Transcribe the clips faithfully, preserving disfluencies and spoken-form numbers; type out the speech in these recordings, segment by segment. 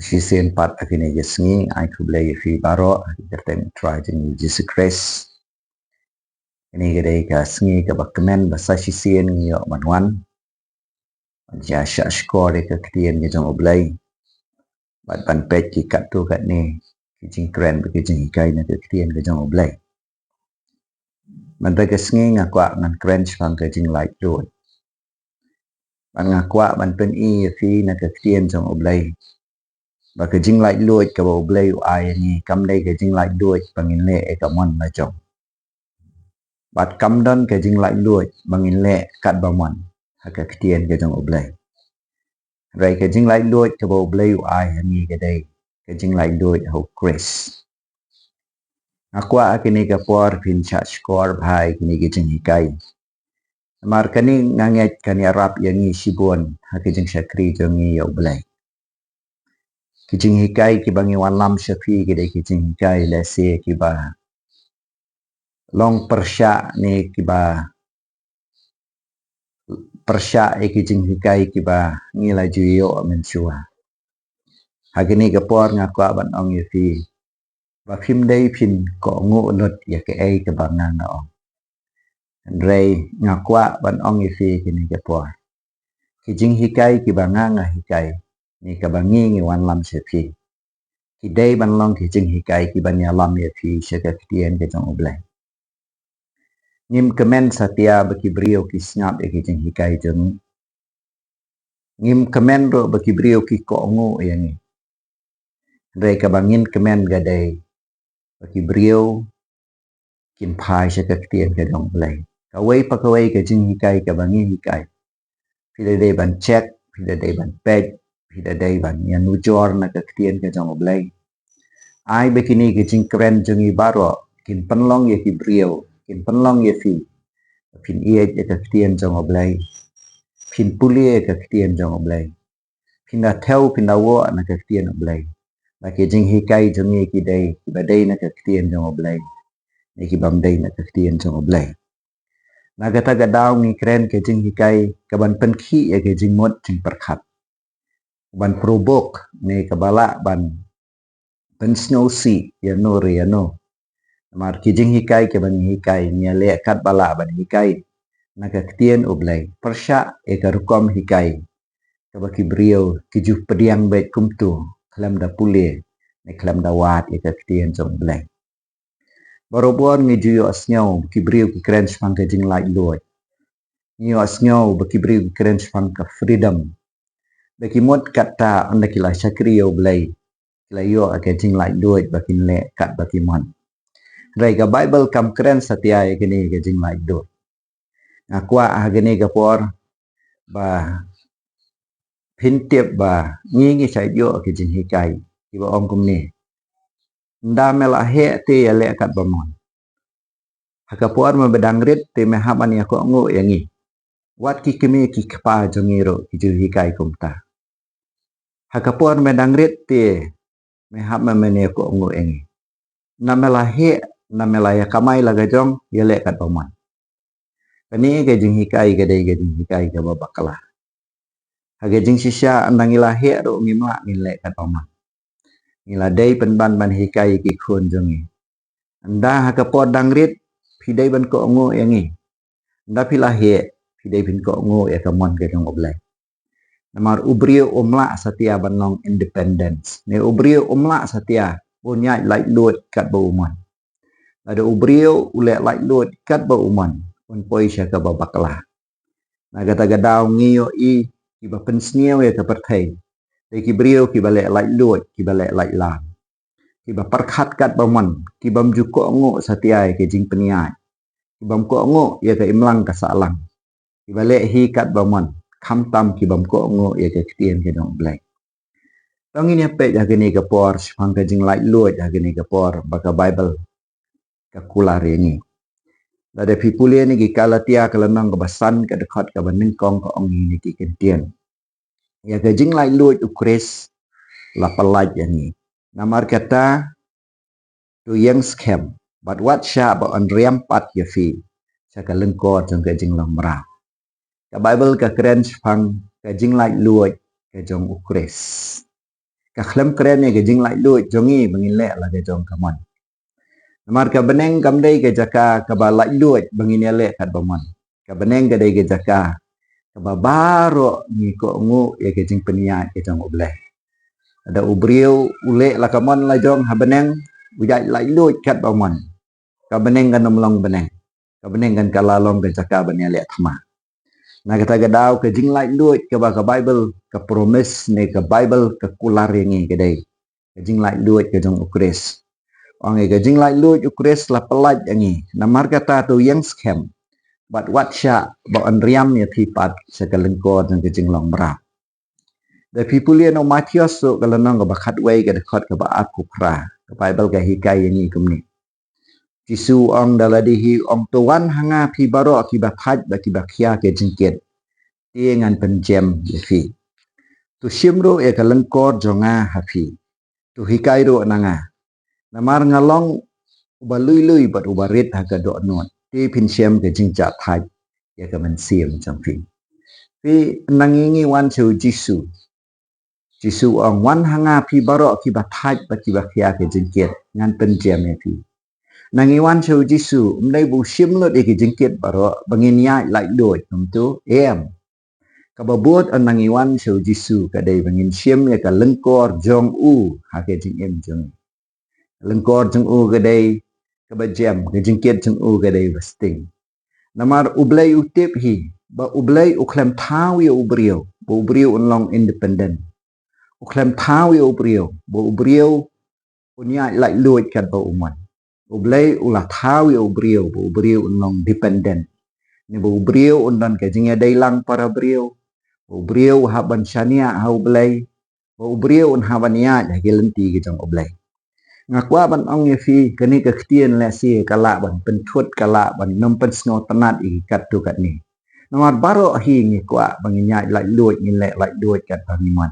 Shisien pat ha kine ki sngi, ai khublei ïa phi baroh ha ka kyrteng u Trai jong ngi Jisu Khrist. Kane ka dei ka sngi kaba kmen ba sa shisien ngi ïoh ban wan ban ïa shah shkor ïa ka ktien ka jong U Blei bad ban peit ki katto katne ki jingkren bad ki jinghikai na ka ktien ka jong U Blei. Mynta ka sngi nga kwah ngan kren shaphang ka jinglaitluid. Bad nga kwah ban pyni ïa phi na ka ktien jong U Blei ba ka jinglaitluid kaba U Blei u ai ïa ngi kam dei ka jinglaitluid ba ngin leh ïa ka mon la jong. Bad kam don ka jinglaitluid ba ngin leh katba mon ha ka ktien ka jong U Blei. Hynrei ka jinglaitluid kaba U Blei u ai ha ngi ka dei ka jinglaitluid ha U Khrist. Nga kwah ha kine ki por phin shah shkor bha ïa kine ki jinghikai. Namar kane nga ngeit kan ïarap ïa ngi shibun ha ka jingshakri jong ngi ïa U Blei. Ki jinghikai kiba ngi wanlam sha phi ki dei ki jinghikai lehse kiba long pyrshah ne kiba pyrshah ïa ki jinghikai kiba ngi la ju ïoh mynshuwa. Ha kine ki por nga kwah ban ong ïa phi ba phim dei phin kohnguh lut ïa kaei kaba nga nga ong. Hynrei nga kwah ban ong ïa phi kine ki por, ki jinghikai kiba nga nga hikai ne kaba ngi ngi wanlam sha phi, ki dei ban long ki jinghikai kiban ïalam ïa phi sha ka ktien ka jong U Blei. Ngim kmen satia ba ki briew ki sngap ïa ki jinghikai jong ngi. Ngim kmen ruh ba ki briew ki kohnguh ïa ngi. Hynrei kaba ngin kmen ka dei ba ki briew kin phai sha ka ktien ka jong U Blei. Kawei pa kawei ka jinghikai kaba ngi hikai, phi da dei ban check, phi da dei ban peit, phi da dei ban ïa nujor na ka ktien ka jong U Blei. Ai ba kine ki jingkren jong ngi baroh kin pynlong ïa ki briew, kin pynlong ïa phi phin ïeit ïa ka ktien jong U Blei, phin pule ïa ka ktien jong U Blei, phin da thew, phin da wad na ka ktien U Blei. Ba ki jinghikai jong ngi ki dei kiba dei na ka ktien jong U Blei ne kibym dei na ka ktien jong U Blei. Na kata ka daw ngi kren ka jinghikai kaban pynkhih ïa ka jingmut jingpyrkhat, ban provoke ne kaba lah ban pynsngewsih ïa no re ïa no. Namar ki jinghikai kiba ngi hikai ngi ïa leh katba lah ban hikai na ka ktien U Blei pyrshah ïa ka rukom hikai kaba ki briew ki ju pdiang beit kumto khlem da pule ne khlem da wad ïa ka ktien jong U Blei. Barabor ngi ju ïohsngew ba ki briew ki kren shaphang ka jinglaitluid. Ngi ïohsngew ba ki briew ki kren shaphang ka freedom. Ba ki mut kata ynda ki la shakri ïa U Blei ki la ïoh ka jinglaitluid ba kin leh katba ki mon. Hynrei ka Baibl kam kren satia ïa kane ka jinglaitluid. Nga kwah ha kane ka por ba phin tip ba ngi ngi shait ïoh ki jinghikai kiba ong kumne: Ynda me la heh te ïaleh katba mon. Ha ka por me ba dang rit te me hap ban ïa kohnguh ïa ngi. Wat ki kmie ki kpa jong ngi ruh ki ju hikai kumta. Ha ka por me dang rit te me hap ban ïa kohnguh ïa ngi. Ynda me la heh, ynda me la ïa kamai la ka jong, ïaleh katba mon. Kane ka jinghikai ka dei ka jinghikai kaba bakla. Ha ka jingshisha ynda ngi la heh ruh ngim lah ngin leh katba mon. Ngi la dei pynban ban hikai ïa ki khun jong ngi. Ynda ha ka por dang rit phi dei ban kohnguh ïa ngi. Ynda phi la heh phi dei phin kohnguh ïa ka mon ka jong U Blei. Namar u briew um lah satia ban long independence ne u briew um lah satia ban ïaid laitluid katba u mon. Lada u briew u leh laitluid katba u mon un poi sha kaba bakla. Na kata ka daw ngi ïohi kiba pynsniew ïa ka pyrthei dei ki briew kiba leh laitluid, kiba leh laitlang, kiba pyrkhat katba mon, kibym ju kohnguh satia ïa ka jingpynïaid, kibym kohnguh ïa ka imlang ka sahlang, kiba leh hi katba mon, khamtam kibym kohnguh ïa ka ktien ka jong U Blei. To ngin ïa peit ha kane ka por shaphang ka jinglaitluid ha kane ka por ba ka Baibl ka kular ïa ngi. Lada phi pule na ki Galatia ka lynnong kaba san ka dkhot kaba nyngkong ka ong ïa ngi ki kyntien: Ïa ka jinglaitluid U Khrist la pyllait ïa ngi. Namar kata to ïeng skhem bad wat shah ba yn riam pat ïa phi sha ka lyngkor jong ka jinglong mraw. Ka Baibl ka kren shaphang ka jinglaitluid ka jong U Khrist. ka khlem kren ïa ka jinglaitluid jong ngi ba ngin leh la ka jong ka mon. Namar ka bneng kam dei ka jaka kaba laitluid ba ngin ïaleh katba mon. Ka bneng ka dei ka jaka kaba baroh ngi kohnguh ïa ka jingpynïaid ka jong U Blei. Lada u briew u leh la ka mon la jong ha bneng, u ïaid laitluid katba mon, ka bneng kan ym long bneng. Ka bneng kan kylla long ka jaka ban ïaleh thma. Na kata ka daw, ka jinglaitluid kaba ka Baibl ka promise ne ka Baibl ka kular ïa ngi ka dei ka jinglaitluid ka jong U Khrist. Ong ïa ka jinglaitluid U Khrist la pyllait ïa ngi. Namar kata to ïeng skhem bad wat shah ba yn riam ïa phi pat sha ka lyngkor jong ka jinglong mrad. Da phi pule na u Mathaios ruh ka lynnong kaba khatwei ka dkhot kaba arphew phra, ka Baibl ka hikai ïa ngi kumne. Jisu ong da lade hi, ong, to wan ha nga phi baroh kiba thait bad kiba khia ka jingkit, te ngan pynjem ïa phi. To shim ruh ïa ka lyngkor jong nga ha phi. To hikai ruh na nga. Namar nga long uba lui lui bad uba rit ha ka dohnud. Te phin shem ka jingjahthait ïa ka mynsiem jong phi. Phi, nang ngi wan sha u Jisu. Jisu ong, wan ha nga phi baroh kiba thait bad kiba khia ka jingkit, ngan pynjem ïa phi. Nang ngi wan sha u Jisu, ym dei ba u shim lut ïa ka jingkit baroh ba ngin ïaid laitluid, kumta, em. Kaba bud nang ngi wan sha u Jisu ka dei ba ngin shim ïa ka lyngkor jong u ha ka jingim jong ngi. Lyngkor jong u ka dei kaba jem, ka jingkit jong u ka dei ba sting. Namar U Blei u tip hi ba U Blei u khlem thaw ïa u briew ba u briew un long independent. U khlem thaw ïa u briew ba u briew un ïaid laitluid katba u mon. U Blei u la thaw ïa u briew ba u briew un long dependent, ne ba u briew un don ka jingïadei lang para briew, ba u briew u hap ban shaniah ha U Blei, ba u briew un hap ban ïaid ha ki lynti ki jong U Blei. Nga kwah ban ong ïa phi, kane ka ktien lehse ka lah ban pynthut, ka lah ban nym pynsngewtynnad ïa ki katto katne. Namar baroh hi ngi kwah ba ngin ïaid laitluid, ngin leh laitluid katba ngi mon.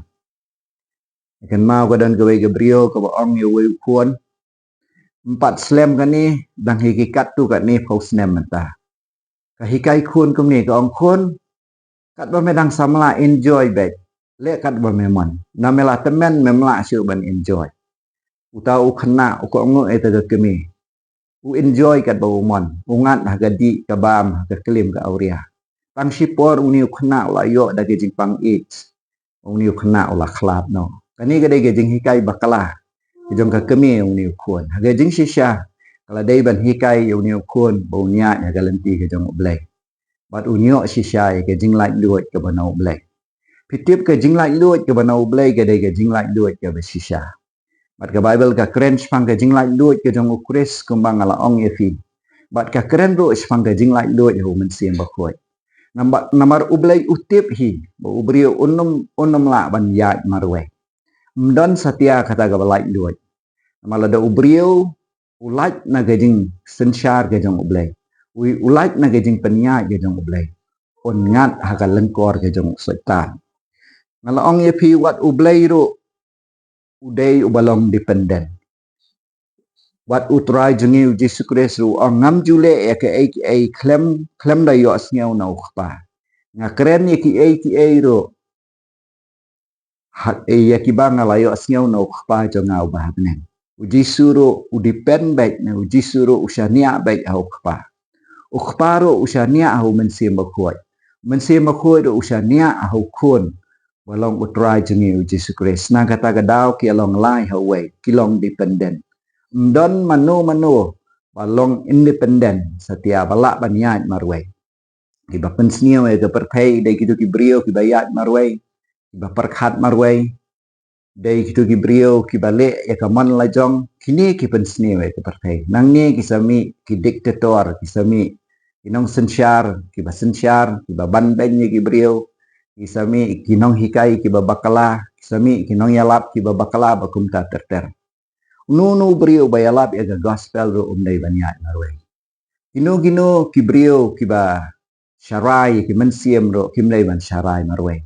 Kynmaw ka don kawei ka briew kaba ong ïa uwei u khun, ym pat slem kane, dang hi ki katto katne phew snem mynta. Ka hikai khun kumne, ka ong, khun, katba me dang samla enjoy beit. Leh katba me mon. Na me la tymmen mem lah shuh ban enjoy. Uta u khynnah u kohnguh ïa kata ka kmie. U enjoy katba u mon. U ngat ha ka dih ka bam, ha ka klim ka awria. Tang shipor une u khynnah u la ïoh da ka jingpang AIDS. Une u khynnah u la khlad noh. Kane ka dei ka jinghikai bakla ka jong ka kmie une u khun. Ha ka jingshisha ka la dei ban hikai ïa une u khun ba un ïaid ha ka lynti ka jong U Blei. Bad un ïoh shisha ïa ka jinglaitluid kaba na U Blei. Phi tip, ka jinglaitluid kaba na U Blei ka dei ka jinglaitluid kaba shisha. Bad ka Baibl ka kren shaphang ka jinglaitluid ka jong U Khrist kumba nga la ong ïa phi. Bad ka kren ruh shaphang ka jinglaitluid ha U Mynsiem Bakhuid. Namar, namar U Blei u tip hi ba u briew un nym, un nym lah ban ïaid marwei. Ym don satia kata kaba laitluid. Namar lada u briew u lait na ka jingsynshar ka jong U Blei, u, u lait na ka jingpynïaid ka jong U Blei, un ngat ha ka lyngkor ka jong u Soitan. Nga la ong ïa phi, wat U Blei ruh u dei uba long dependent. Wat U Trai jong ngi U Jisu Khrist ruh u ong, ngam ju leh ïa kaei kaei khlem, khlem da ïohsngew na U Kpa. Nga kren ïa kiei kiei ruh ha, ïa kiba nga la ïohsngew na U Kpa jong nga uba ha bneng. U Jisu ruh u depend beit, ne U Jisu ruh u shaniah beit ha U Kpa. U Kpa ruh u shaniah ha U Mynsiem Bakhuid. U Mynsiem Bakhuid ruh u shaniah ha U Khun ba long U Trai jong ngi U Jisu Khrist. Na kata ka daw ki long lai ha uwei, ki long dependent. Ym don mano mano ba long independent satia, ba lah ban ïaid marwei. Kiba pynsniew ïa ka pyrthei dei kito ki briew kiba ïaid marwei, kiba pyrkhat marwei. Dei kito ki briew kiba leh ïa ka mon la jong, kine ki pynsniew ïa ka pyrthei. Nangne ki sa mih ki dictator, ki sa mih ki nongsynshar kiba synshar, kiba ban beiñ ïa ki briew, ki sa mih ki nonghikai kiba bakla, ki sa mih ki nongïalap kiba bakla, ba kumta ter ter. Uno uno u briew ba ïalap ïa ka gospel ruh um dei ban ïaid marwei. Kino kino ki briew kiba sharai ïa ki mynsiem ruh kim dei ban sharai marwei.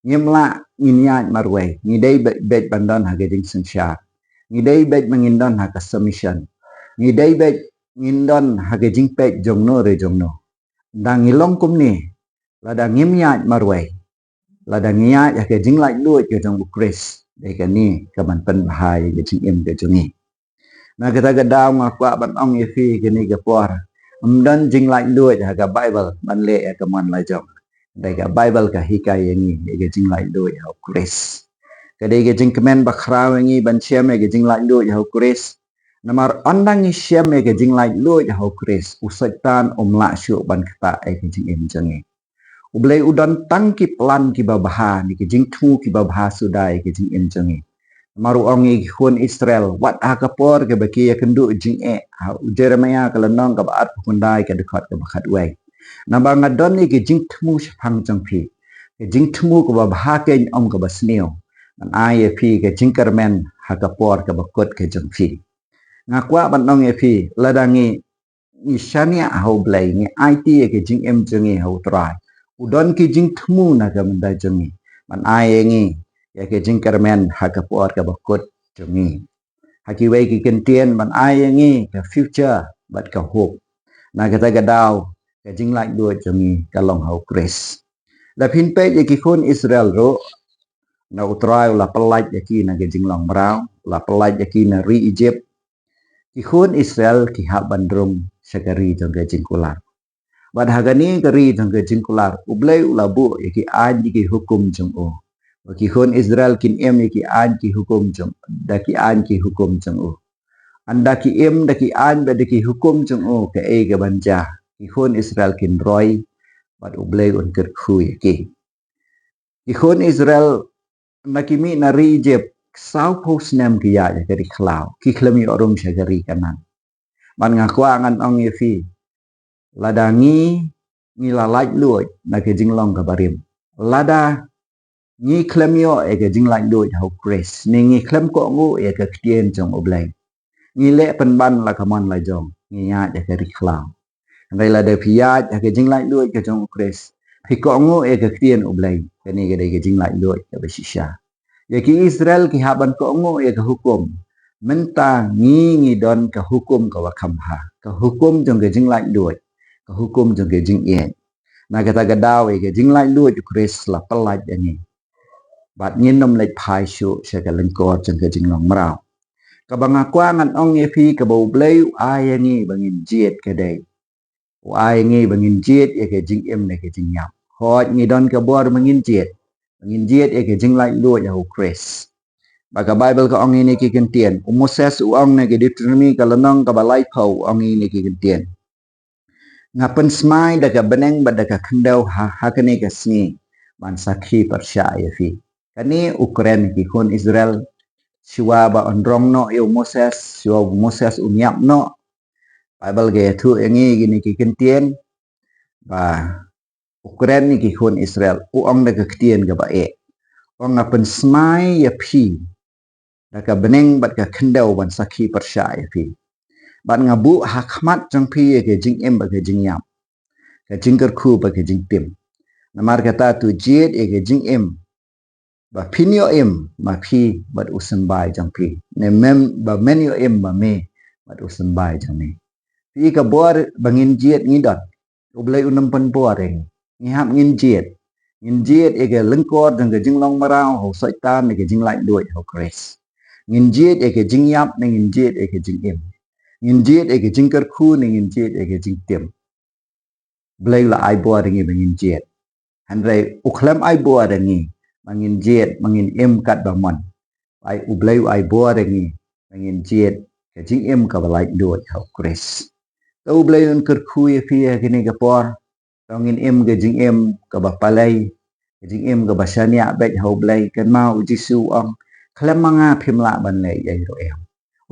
Ngim lah ngin ïaid marwei. Ngi dei beit, beit ban don ha ka jingsynshar. Ngi dei beit ba ngin don ha ka submission. Ngi dei beit ngin don ha ka jingpeit jongno re jongno. Ynda ngi long kumne, lada ngim ïaid marwei, lada ngi ïaid ha ka jinglaitluid ka jong U Khrist, Dei kane ka ban pynbha ïa ka jingim ka jong ngi. Na kata ka daw nga kwah ban ong ïa phi kane ka por, ym don jinglaitluid ha ka Baibl ban leh ïa ka mon la jong. Dei ka Baibl ka hikai ïa ngi ïa ka jinglaitluid ha u Khrist. Ka dei ka jingkmen bakhraw ïa ngi ban shem ïa ka jinglaitluid ha u Khrist. Namar ynda ngi shem ïa ka jinglaitluid ha u Khrist, u Soitan um lah shuh ban ktah ïa ka jingim jong ngi. U Blei u don tang ki plan kiba bha, ne ki jingthmu kiba bha suda ïa ka jingim jong ngi. Namar u ong ïa ki khun Israel, wat ha ka por kaba ki ïakynduh jingeh, ha u Jeremiah ka lynnong kaba arphew khyndai ka dkhot kaba khatwei. Naba nga don ïa ki jingthmu shaphang jong phi, ka jingthmu kaba bha keiñ, ym kaba sniew, ban ai ïa phi ka jingkyrmen ha ka por kaba kut ka jong phi. Nga kwah ban ong ïa phi, lada ngi ngi shaniah ha u Blei, ngi aiti ïa ka jingim jong ngi ha u Trai, u don ki jingthmu na ka bynta jong ngi, ban ai ïa ngi ïa ka jingkyrmen ha ka por kaba kut jong ngi. Ha kiwei ki kyntien, ban ai ïa ngi ka future bad ka hope. Na kata ka daw ka jinglaitluid jong ngi ka long ha u Khrist. Lada phin peit ïa ki khun Israel ruh, na u Trai u la pyllait ïa ki na ka jinglong mraw, u la pyllait ïa ki na ri Egypt. Ki khun Israel ki hap ban rung sha ka ri jong ka jingkular. Bad ha kane ka ri jong ka jingkular, u Blei u la buh ïa ki aiñ ïa ki hukum jong u. Ba ki khun Israel kin im ïa ki aiñ ki hukum jong, da ki aiñ ki hukum jong u. Ynda ki im da ki aiñ bad da ki hukum jong u, kaei kaban jia? Ki khun Israel kin roi, bad u Blei un kyrkhu ïa ki. Ki khun Israel, na ki mih na ri Egypt, sawphew snem ki ïaid ha ka ri khlaw, ki khlem ïoh rung sha ka ri Kanaan. Bad nga kwah ngan ong ïa phi, lada ngi, ngi la laitluid na ka jinglong kaba rim, lada ngi khlem ïoh ïa ka jinglaitluid ha u Khrist, ne ngi khlem kohnguh ïa ka ktien jong u Blei, ngi leh pynban la ka mon la jong, ngi ïaid ha ka ri khlaw. Hynrei lada phi ïaid ha ka jinglaitluid ka jong u Khrist, phi kohnguh ïa ka ktien u Blei, kane ka dei ka jinglaitluid kaba shisha. Ïa ki Israel ki hap ban kohnguh ïa ka hukum. Mynta ngi, ngi don ka hukum kaba kham bha, ka hukum jong ka jinglaitluid, ka hukum jong ka jingïeit. Na kata ka daw ïa ka jinglaitluid u Khrist la pyllait ïa ngi. Bad ngin ym leit phai shuh sha ka lyngkor jong ka jinglong mraw. Kaba nga kwah ngan ong ïa phi, kaba u Blei u ai ïa ngi ba ngin jied ka dei, u ai ïa ngi ba ngin jied ïa ka jingim ne ka jingïap. Hooid, ngi don ka bor ba ngin jied, ba ngin jied ïa ka jinglaitluid ha u Khrist. Ba ka Baibl ka ong ïa ngi ki kyntien, u Moses u ong na ka Deuteronomi ka lynnong kaba laiphew, u ong ïa ngi ki kyntien. Nga pynsmai da ka bneng bad da ka khyndew ha, ha kane ka sngi, ban sakhi pyrshah ïa phi. Kane u kren ïa ki khun Israel, shuwa ba un rong noh ïa u Moses, shuwa u Moses un ïap noh. Baibl ka ïathuh ïa ngi kine ki kyntien, ba u kren ïa ki khun Israel, u ong da ka ktien kaba eh. U ong, nga pynsmai ïa phi da ka bneng bad ka khyndew ban sakhi pyrshah ïa phi. Bad nga buh ha khmat jong phi ïa ka jingim bad ka jingïap, ka jingkyrkhu bad ka jingtim. Namar kata to jied ïa ka jingim, ba phin ïoh im ma phi bad u symbai jong phi, ne men, ba men ïoh im ma me bad u symbai jong me. Phi, ka bor ba ngin jied ngi don. U Blei un ym pynbor ïa ngi. Ngi hap ngin jied. Ngin jied ïa ka lyngkor jong ka jinglong mraw ha u Soitan ne ka jinglaitluid ha u Khrist. Ngin jied ïa ka jingïap ne ngin jied ïa ka jingim. Ngin jied ïa ka jingkyrkhu ne ngin jied ïa ka jingtim. Blei u la ai bor ïa ngi ba ngin jied. Hynrei u khlem ai bor ïa ngi ba ngin jied, ba ngin im katba mon. Ai, u Blei u ai bor ïa ngi ba ngin jied ka jingim kaba laitluid ha u Khrist. To u Blei un kyrkhu ïa phi ha kine ki por. To ngin im ka jingim kaba palei, ka jingim kaba shaniah beit ha u Blei. Kynmaw u Jisu u ong, khlem ma nga phim lah ban leh ei ruh ei.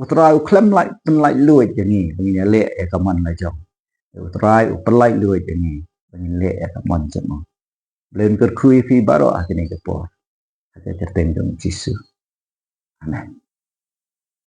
U Trai u khlem lait, pynlaitluid ïa ngi ba ngin ïaleh ïa ka mon la jong. U Trai u pynlaitluid ïa ngi ba ngin leh ïa ka mon jong u. Blei un kyrkhu ïa phi baroh ha kine ki por. Ha ka kyrteng jong u Jisu. Amen.